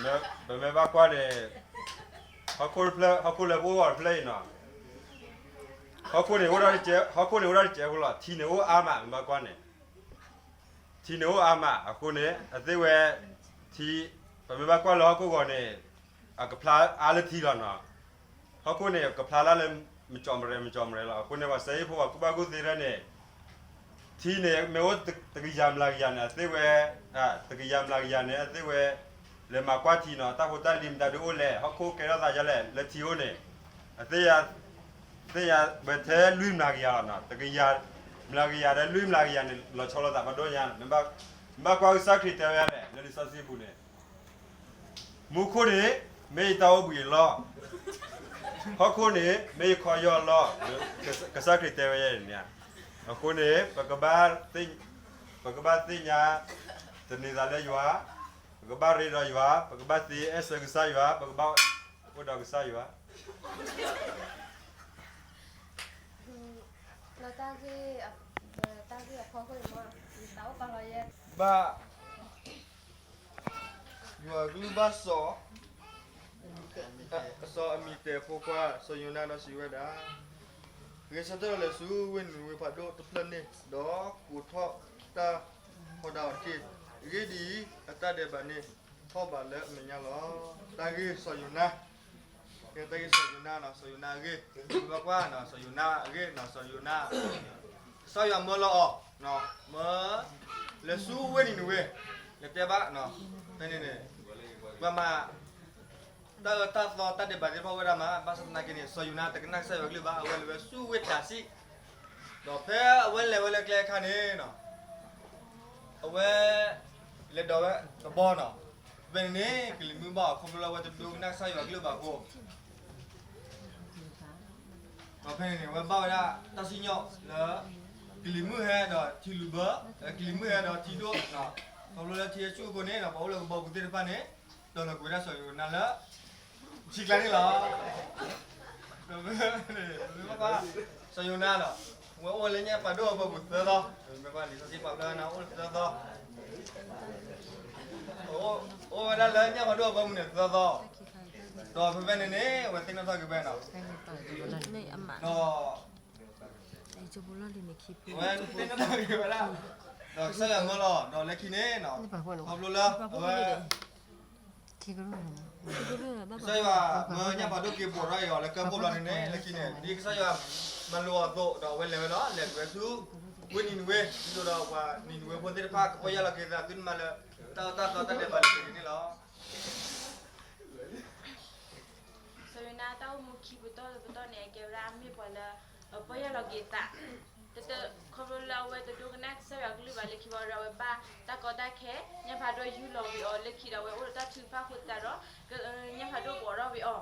ပမ့ၢ်ဘၣ်ကွၢ်န့ၣ်, ဟီၣ်ခိၣ်လၢပအိၣ်အီၤတဖျၢၣ်အံၤနီၤ, ဟီၣ်ခိၣ်န့ၣ်အိၣ်ဒၣ်တစဲး, ဟီၣ်ခိၣ်န့ၣ်အိၣ်ဒၣ်တစဲးဖိလီၤ. ထံန့ၣ်အိၣ်အါမး မ့ၢ်ဘၣ်ကွၢ်န့ၣ်, ထံန့ၣ်အိၣ်အါမးအဃိန့ၣ် အသ့ဝဲ, ထံ, ပမ့ၢ်ဘၣ်ကွၢ်လၢဟီၣ်ခိၣ်ဂီၤန့ၣ်, အကဖျါအါလၢထံလီၤနီၤ. ဟီၣ်ခိၣ်န့ၣ် ကဖျါလၢလၢ မကၠီမရဲ မကၠီမရဲလီၤ. အဃိန့ၣ် ပှၤစဲဟ့ၣ်ဖိ ပှၤကူၣ်ဘၣ်ကူၣ်သ့ဒၣ်န့ၣ်, ထံန့ၣ် မ့ၢ်အိၣ်တကယၤမျးကယၤန့ၣ် အသ့ဝဲ, တကယၤမျးကယၤန့ၣ် အသ့ဝဲ, လဲၤမၤကွၢ်ထံနီၤ, တၢ်ဖိတၢ်လံၤမတၤဒုအိၣ်လဲၣ်, ဟီၣ်ခိၣ်ကဲထီၣ်သးဒ်လဲၣ်, လၢထံအိၣ်န့ၣ်, အသ့ယၤ, သ့ယၤဝဲထဲလွံၢ်မျးကယၤလီၤနီၤ, တကယၤ, မျးကယၤဒီးလွံၢ်မျးကယၤန့ၣ် လီၤဆီလိာ်သးဘၣ်ဒိၣ်ညါ, မ့ၢ်ဘၣ်ကွၢ်ကစၢ်ခရံာ်တဲဝဲဒ်လဲၣ် လၢလံာ်စီဆှံပူၤန့ၣ် မူခိၣ်န့ၣ် မ့ၢ်ယတၢ်အိၣ်ဘှံးအလီၢ်, ဟီၣ်ခိၣ်န့ၣ် မ့ၢ်ယခီယီၢ်အလီၢ်, ကစၢ်ခရံာ်တဲဝဲန့ၣ်, အဃိန့ၣ် ပကဘၣ်သ့ၣ်ညါ သန့ၤသးလၢယွၤ, ပကဘၣ်ရ့ဒီးယွၤ, ပကဘၣ်သ့အဲၣ်ဆၢကစၢ်ယွၤ, ပကဘၣ်အိၣ်ဒီးကစၢ်ယွၤ, ဘၣ် ယွၤအကလုၢ်ဘၣ်စီၤ, စီၤအမံၤတဲာ်အဖိခွါ စီၤယိၤနါဒီးစံးဝဲဒၣ်, ဂဲၤဆၢထၢၣ်လဲၤဆူဝ့ၢ်နံၤနဝ့ၤဖးဒိၣ်တဖျၢၣ်န့ၣ်, ဒီးကိးထီၣ်တၢ်ဟီၣ်ဒၣ်အီၤတက့ၢ်. အဂ့ၢ်ဒ်အံၤ, အတၢ်ဒဲးဘးန့ၣ် ထီၣ်ဘးလၢအမဲာ်ညါလီၤ. တၢ်ဂ့ၢ်စီၤယိၤနါ, တၢ်ဂ့ၢ်စီၤယိၤနါနီၤ, စီၤယိၤနါအဂ့ၢ်, ပဘၣ်ကွၢ်နီၤ, စီၤယိၤနါအဂ့ၢ်နီၤ, စီၤယိၤနါ ကစၢ်ယွၤမၢလီၤအီၤ, မၢ, လဲၤဆူဝ့ၢ်နံၤနဝ့ၤ, လဲၤတဲဘၣ်, ဖဲန့ၣ်န့ၣ်, ပှၤမၤတၢ်အၢတၢ်သီတၢ်ဒဲးဘးသ့ၣ်တဖၣ်အိၣ်ဝဲဒၣ်မး, ဘၣ်ဆၣ်သနာ်က့န့ၣ် စီၤယိၤနါတကနၣ်ကစၢ်ယွၤကလုၢ်ဘၣ်, အဝဲလဲၤဝဲဆူဝ့ၢ်တၤစံး, ဒီးဖဲအဝဲလဲၤဝဲလၢကျဲအခါန့ၣ် အဝဲလဲၤဒိးဝဲကဘီနီၤ, ဖဲန့ၣ်န့ၣ် ကလံၤမုၢ်ဘၣ်အီၤခီဖျိလၢအဝဲတဒိကနၣ်ကစၢ်ယွၤကလုၢ်ဘၣ်အဃိ ဒီးဖဲန့ၣ်န့ၣ် အဝဲဘၣ်ဝဲဒၣ်တၢ်စံၣ်ညီၣ်လၢ ကလံၤမုၢ်ဟဲဒီးထံလူၤဘၢ, ကလံၤမုၢ်ဟဲဒီးထံဒိၣ်, ခီဖျိလၢထံဆူၣ်အဃိန့ၣ် ပှၤအိၣ်လၢကဘီပူၤသ့ၣ်တဖၣ်န့ၣ် တီၤလီၤကွံာ်ဝဲဒၣ်စီၤယိၤနါလၢ ထံကျါန့ၣ်လီၤ. စီၤယိၤနါလီၤ, ဝဲအိၣ်လၢညၣ်ဖးဒိၣ်အဘီပူၤသၢသီ, လံာ်စီဆှံပာ်ဖျါဝဲဒၣ်အိၣ်သၢသီ, အိၣ်ဝဲဒၣ်လၢညၣ်ဖးဒိၣ်အဘီပူၤန့ၣ်သၢသီ, ဒီးဖဲဖဲန့ၣ်န့ၣ် အဝဲသ့ၣ်နီၣ်ထီၣ်က့ၤဝဲနီၤ, ဒီး အဝဲသ့ၣ်နီၣ်ထီၣ်က့ၤဝဲဒၣ်, ဒီးကစၢ်ယွၤမၢလီၤ, ဒီးလၢခံန့ၣ်, ခီဖျိလၢအဝဲ ကစၢ်ယွၤမၢညၣ်ဖးဒိၣ်က့ၤဘိးထီၣ်အီၤလၢကၢၢ်ခိၣ်ဘျီန့ၣ်န့ၣ် လၢခံန့ၣ် ဒ်ကစၢ်ယွၤမၤလိာ်အီၤအသိး ဒီးအဝဲလဲၤဝဲလီၤ, လဲၤကွံာ်ဆူဝ့ၢ်နံၤနဝ့ၤ, ဒ်သိးဒီးပှၤနံၤနဝ့ၤဖိသ့ၣ်တဖၣ် ကပီၢ်ယၢ်လီၤက့ၤသး သုတမၤလၢတၢ်အၢတၢ်သီတၢ်ဒဲးဘးန့ၣ်လီၤ. စီၤယိၤနါတၢ်အိၣ်မူခံပတီၢ်တပတီၢ်န့ၣ် အကဲဝဲဒၣ်အမ့ၢ်ပှၤလၢ ပီၢ်ယၢ်လီၤက့ၤသး, ခီဖျိလၢအဝဲတဒိကနၣ်ကစၢ်ယွၤကလုၢ်ဘၣ်လၢခံဘၣ်ဒီး အဝဲဘၣ်တၢ်ကီတၢ်ခဲ, ညၣ်ဖးဒိၣ်ယူၢ်လီၤဝံၤအီၤလၢခံဒီး အဝဲအိၣ်ဒီးတၢ်ထုကဖၣ်အဃိသတးဒီး ညၣ်ဖးဒိၣ်ဘိးထီၣ်ဝံၤအီၤ,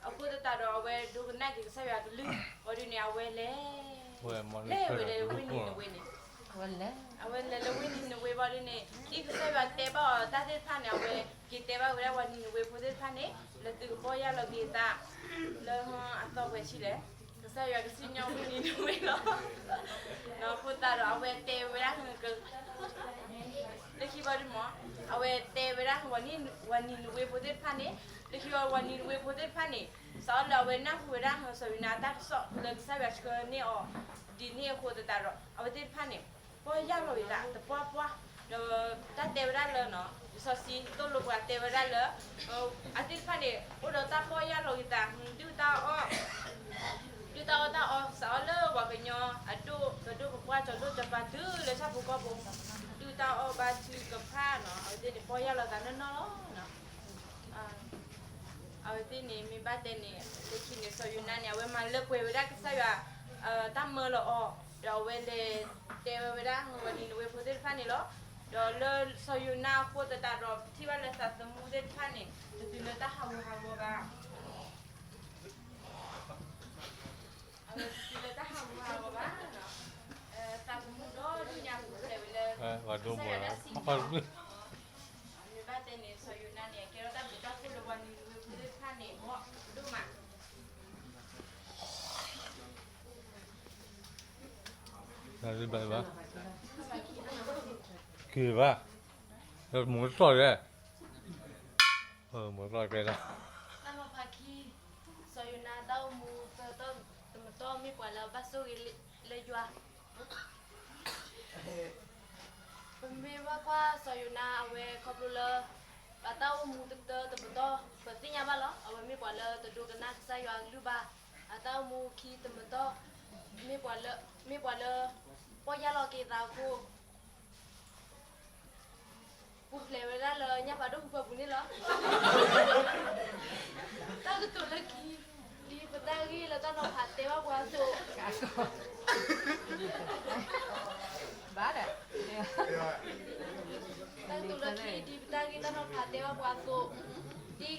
အဃိသတးဒီး အဝဲဒိကနၣ်က့ၤကစၢ်ယွၤကလုၢ်, ဘၣ်ဒုးန့ၣ် အဝဲလဲၤ, လဲၤဝဲလၢဝ့ၢ်နံၤနဝ့ၤန့ၣ် အဝဲလဲၤလၢဝ့ၢ်နံၤနဝ့ၤဘၣ်ဒုးန့ၣ် ဒ်ကစၢ်ယွၤတဲဘၣ်အီၤတၢ်သ့ၣ်တဖၣ်န့ၣ် အဝဲက့ၤတဲဘၣ်ဝဲဒၣ်ပှၤနံၤနဝ့ၤဖိသ့ၣ်တဖၣ်န့ၣ် လၢသုကပီၢ်ယၢ်လီၤက့ၤသး လၢအသီပှဲၤဆံလဲၣ်, ကစၢ်ယွၤကစံၣ်ညီၣ်ဝ့ၢ်နံၤနဝ့ၤလီၤ. အဃိသတးဒီး အဝဲတဲဝဲဒၣ် လၢခံဘၣ်ဒုးမး အဝဲတဲဝဲဒၣ် ပှၤနံၤနဝ့ၤဖိသ့ၣ်တဖၣ်န့ၣ်, လၢခံဘၣ်ပှၤနံၤနဝ့ၤဖိသ့ၣ်တဖၣ်န့ၣ် စးထီၣ်လၢအဝဲနၢ်ဟူဝဲဒၣ် စီၤယိၤနါအတၢ်ကစီၣ်လၢကစၢ်ယွၤဆှၢန့ၢ်အီၤ ဒ်န့ၣ်အဃိသတးဒီး အဝဲသ့ၣ်တဖၣ်န့ၣ် ပီၢ်ယၢ်လီၤက့ၤသး တပှၢ်ပှၢ်, ဒီးတၢ်တဲဝဲဒၣ်လၢ လံာ်စီဆှံသိၣ်လိပှၤတဲဝဲဒၣ်လၢ အဝဲသ့ၣ်တဖၣ်န့ၣ် အိၣ်ဒီးတၢ်ပီၢ်ယၢ်လီၤက့ၤသး ဒုၣ်တၢ်အီၣ် ဒုၣ်တၢ်အီၣ်တၢ်အီ စးထီၣ်လၢပှၤကညီအဒိၣ် ကဒိၣ်ကပှၢ် ကီၤဒိၣ်ကပၤတုၤလၢဆၣ်ဖိကီၢ်ဖိ ဒုၣ်တၢ်အီၣ်ဘါထုကဖၣ်နီၤ အဝဲသ့ၣ်န့ၣ် ပီၢ်ယၢ်လီၤသးနီၢ်နီၢ်လီၤ. အဝဲသ့ၣ်န့ၣ် မ့ၢ်ဘၣ်တဲန့ၣ် လၢခံန့ၣ် စီၤယိၤနါန့ၣ် အဝဲမၤလၢပှဲၤဝဲဒၣ်ကစၢ်ယွၤ တၢ်မၢလီၤအီၤ ဒီးအဝဲလဲၤတဲဝဲဝဲဒၣ် ပှၤနံၤနဝ့ၤဖိသ့ၣ်တဖၣ်န့ၣ်လီၤ. ဒီးလၢစီၤယိၤနါအဃိသတးဒီး ပထံၣ်ဘၣ်လၢသးသမူသ့ၣ်တဖၣ်န့ၣ် တတုၤလၢတၢ်ဟးဂူာ်ဟးဂီၤဘၣ်. အဝဲတတုၤလၢတၢ်ဟးဂူာ်ဟးဂီၤဘၣ်. သးသမူဒီဒူၣ်ညါပူၤဖျဲးဝဲလၢ ကစၢ်ယွၤတၢ်စံၣ်ညီၣ် မ့ၢ်ဘၣ်တဲန့ၣ် စီၤယိၤနါန့ၣ် ကဲထီၣ်တၢ်ဘျုးတၢ်ဖှိၣ်လၢပှၤနံၤနဝ့ၤဖိသ့ၣ်တဖၣ်န့ၣ် ဘီၣ်ဒိၣ်မး ဘၣ်, က့ၤဘၣ်, မိၢ်ကစီၣ်လဲၣ်, မ့ၢ်ကျီၢ်ကျဲလီၤ. တၢ်နီၤဖးခံ, စီၤယိၤနါတၢ်အိၣ်မူ သၢတီၢ်တမတီၢ် မ့ၢ်ပှၤလၢအဘၣ်ဆိၣ်ဂ့ၤလၢယွၤ. ပမ့ၢ်ဘၣ်ကွၢ်စီၤယိၤနါအဝဲခီဖျိလၢ အတၢ်အိၣ်မူတတီၢ်တမတီၢ် ပသ့ၣ်ညါဘၣ်လီၤ. အဝဲမ့ၢ်ပှၤလၢတဒိကနၣ်ကစၢ်ယွၤအကလုၢ်ဘၣ်. အတၢ်အိၣ်မူခံတမတီၢ် မ့ၢ်ပှၤလၢ မ့ၢ်ပှၤလၢ ပီၢ်ယၢ်လီၤက့ၤသးအဃိ ပူၤဖျဲးဝဲဒၣ်လၢညၣ်ဖးဒိၣ်ဖုဖၢပူၤန့ၣ်လီၤ. တၢ်ကတိၤလၢခံ, ဒ်ပတၢ်ဂ့ၢ်လၢတၢ်နီၤဖးတဲဘၣ်ပှၤအသိး, တၢ်ကတိၤလၢခံ, ဒ်ပတၢ်ဂ့ၢ်တၢ်နီၤဖးတဲဘၣ်ပှၤအသိး, ဒ်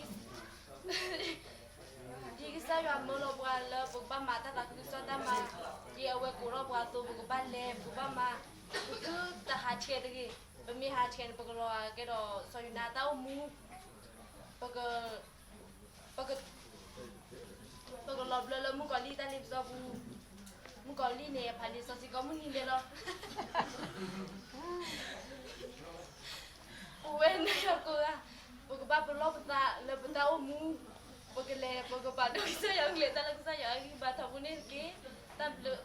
ဒ်ကစၢ်ယွၤမၢလီၤပှၤလၢပကဘၣ်မၤတၢ်သးခုကစီၣ်တၢ်မၤ, ဒ်အဝဲကိးထီၣ်ပှၤအသိး ပကဘၣ်လဲၤ ပကဘၣ်မၤ, ပသုတဟးဆှဲးတဂ့ၤ. ပမ့ၢ်ဟးဆှဲးန့ၣ် ပကလီၤဂာ်ကဲဒီးစီၤယိၤနါတၢ်အိၣ်မူ, ပက ပက ပကလီၤဘျၢလၢမုၣ်ကီၤလံၢ်တၢ်လ့ပစီပူၤ, မုၣ်ကီၤလံၢ်န့ၣ် အဖးန့ၣ်စီၤစ့ၢ်ကီးမုၢ်နံၤဒဲးလီၤ. ပဝဲနၤယၤကိးဂၤ, ပကဘၣ်ပလီၢ်ပသးလၢပတၢ်အိၣ်မူ, ပကလဲၤ ပကပာ်ဒိၣ်ကစၢ်ယွၤ ကလဲၤတၢ်လၢကစၢ်ယွၤအဂံၢ်ဘါထီဘိန့ၣ်တက့ၢ်. တၢ်ဘျုး